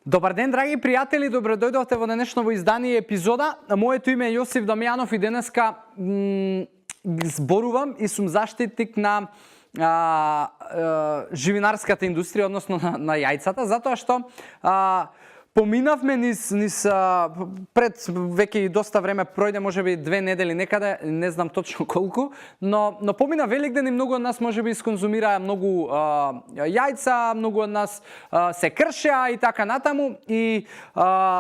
Добар ден, драги пријатели, добро дојдовте во денешново издание епизода. Моето име е Јосиф Дамјанов и денеска зборувам и сум заштитник на живинарската индустрија, односно на јајцата, затоа што поминавме низ пред веќе и доста време, пројде можеби 2 недели некаде, не знам точно колку, но помина Великден и многу од нас можеби исконзумираа многу јајца, многу од нас се кршеа и така натаму, и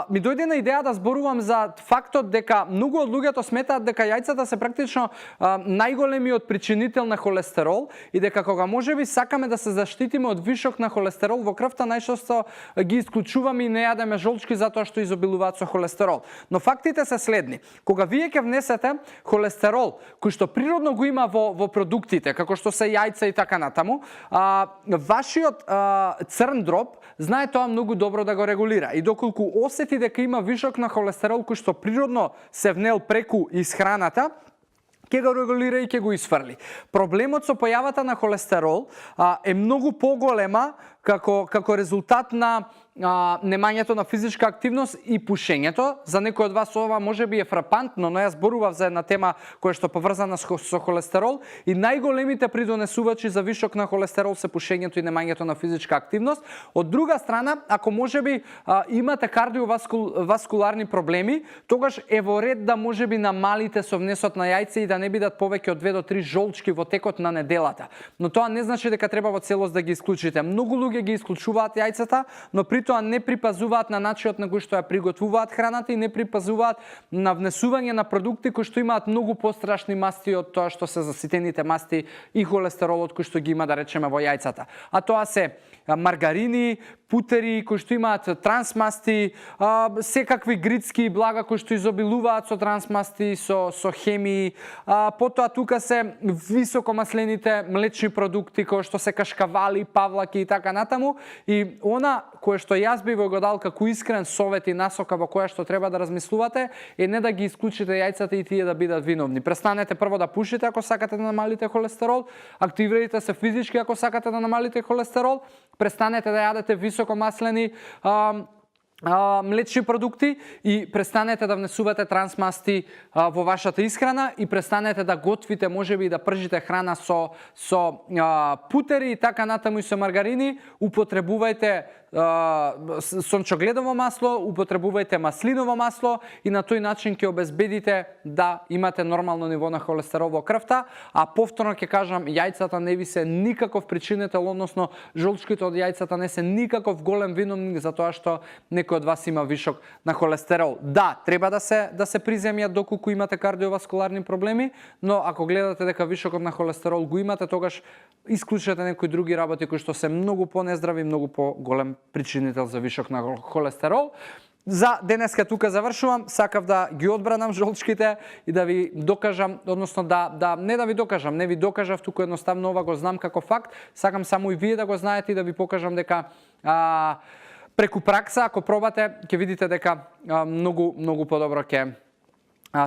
ми дојде на идеја да зборувам за фактот дека многу од луѓето сметаат дека јајцата се практично најголемиот причинител на холестерол и дека кога можеби сакаме да се заштитиме од вишок на холестерол во крвта, најчесто ги исклучуваме и не јадеме жолчки затоа што изобилуваат со холестерол. Но фактите се следни. Кога вие ќе внесете холестерол, кој што природно го има во продуктите, како што се јајца и така натаму, вашиот црн дроб знае тоа многу добро да го регулира. И доколку осети дека има вишок на холестерол кој што природно се внел преку исхраната, ќе го регулира и ќе го исфрли. Проблемот со појавата на холестерол е многу поголема како резултат на немањето на физичка активност и пушењето. За некој од вас ова можеби е фрапантно, но јас зборував за една тема која што поврзана со холестерол и најголемите придонесувачи за вишок на холестерол се пушењето и немањето на физичка активност. Од друга страна, ако можеби имате кардиоваскуларни проблеми, тогаш е во ред да можеби намалите со внесот на јајца и да не бидат повеќе од 2 до 3 жолчки во текот на неделата. Но тоа не значи дека треба во целост да ги исклучите. Многу луѓе ги исклучуваат јајцата, но при тоа не припазуваат на начинот на кој што ја приготвуваат храната и не припазуваат на внесување на продукти кои што имаат многу пострашни масти од тоа што се заситените масти и холестеролот кој што ги има, да речеме, во јајцата. А тоа се маргарини, путери кои што имаат трансмасти, секакви грицки блага кои што изобилуваат со трансмасти, со хемии, потоа тука се високомаслените млечни продукти кои што се кашкавали, павлаки и така натаму, и она кое што јас би го дал како искрен совет и насока во која што треба да размислувате е не да ги исклучите јајцата и тие да бидат виновни. Престанете прво да пушите ако сакате да намалите холестерол, активирайте се физички ако сакате да намалите холестерол, престанете да јадете високомаслени млечни продукти и престанете да внесувате трансмасти во вашата исхрана и престанете да готвите, можеби и да пржите храна со путери и така натаму и со маргарини. Употребувајте сончогледово масло, употребувајте маслиново масло и на тој начин ќе обезбедите да имате нормално ниво на холестерол во крвта, а повторно ќе кажам, јајцата не ви се никаков причинител, односно жолчките од јајцата не се никаков голем виновник за тоа што некој од вас има вишок на холестерол. Да, треба да се приземјат доколку имате кардиоваскуларни проблеми, но ако гледате дека вишокот на холестерол го имате, тогаш исклучете некои други работи кои што се многу понездрави, многу поголем причинител за вишок на холестерол. За денеска тука завршувам, сакав да ги одбранам жолчките и да ви докажам, односно не ви докажав, туку едноставно ова го знам како факт, сакам само и вие да го знаете и да ви покажам дека преку пракса, ако пробате, ќе видите дека многу подобро ќе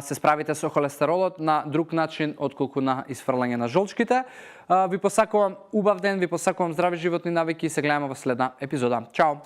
се справите со холестеролот на друг начин отколку на исфрлање на жолчките. Ви посакувам убав ден, ви посакувам здрави животни навики и се гледаме во следна епизода. Чао!